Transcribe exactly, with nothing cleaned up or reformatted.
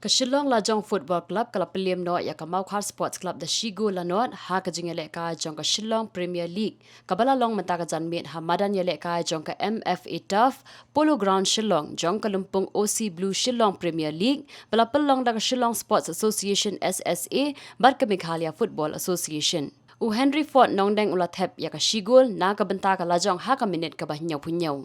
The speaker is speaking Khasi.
Ka Shillong Lajong Football Club ka la pynliem noh ïa ka Mawkhar Sports Club da shi gol la nod ha ka jingïalehkai jong ka Shillong Premier League, kaba la long mynta ka janmiet ha madan ïalehkai jong ka M F A Turf, Polo Ground Shillong, jong ka lympung O C Blue Shillong Premier League, ba la pynlong da ka Shillong Sports Association, S S A, bad ka Meghalaya Football Association. U Henry Ford Nongdeng u la thep ïa ka shi gol na ka bynta ka lajong ha ka minit kaba hynñiewphew hynñiew.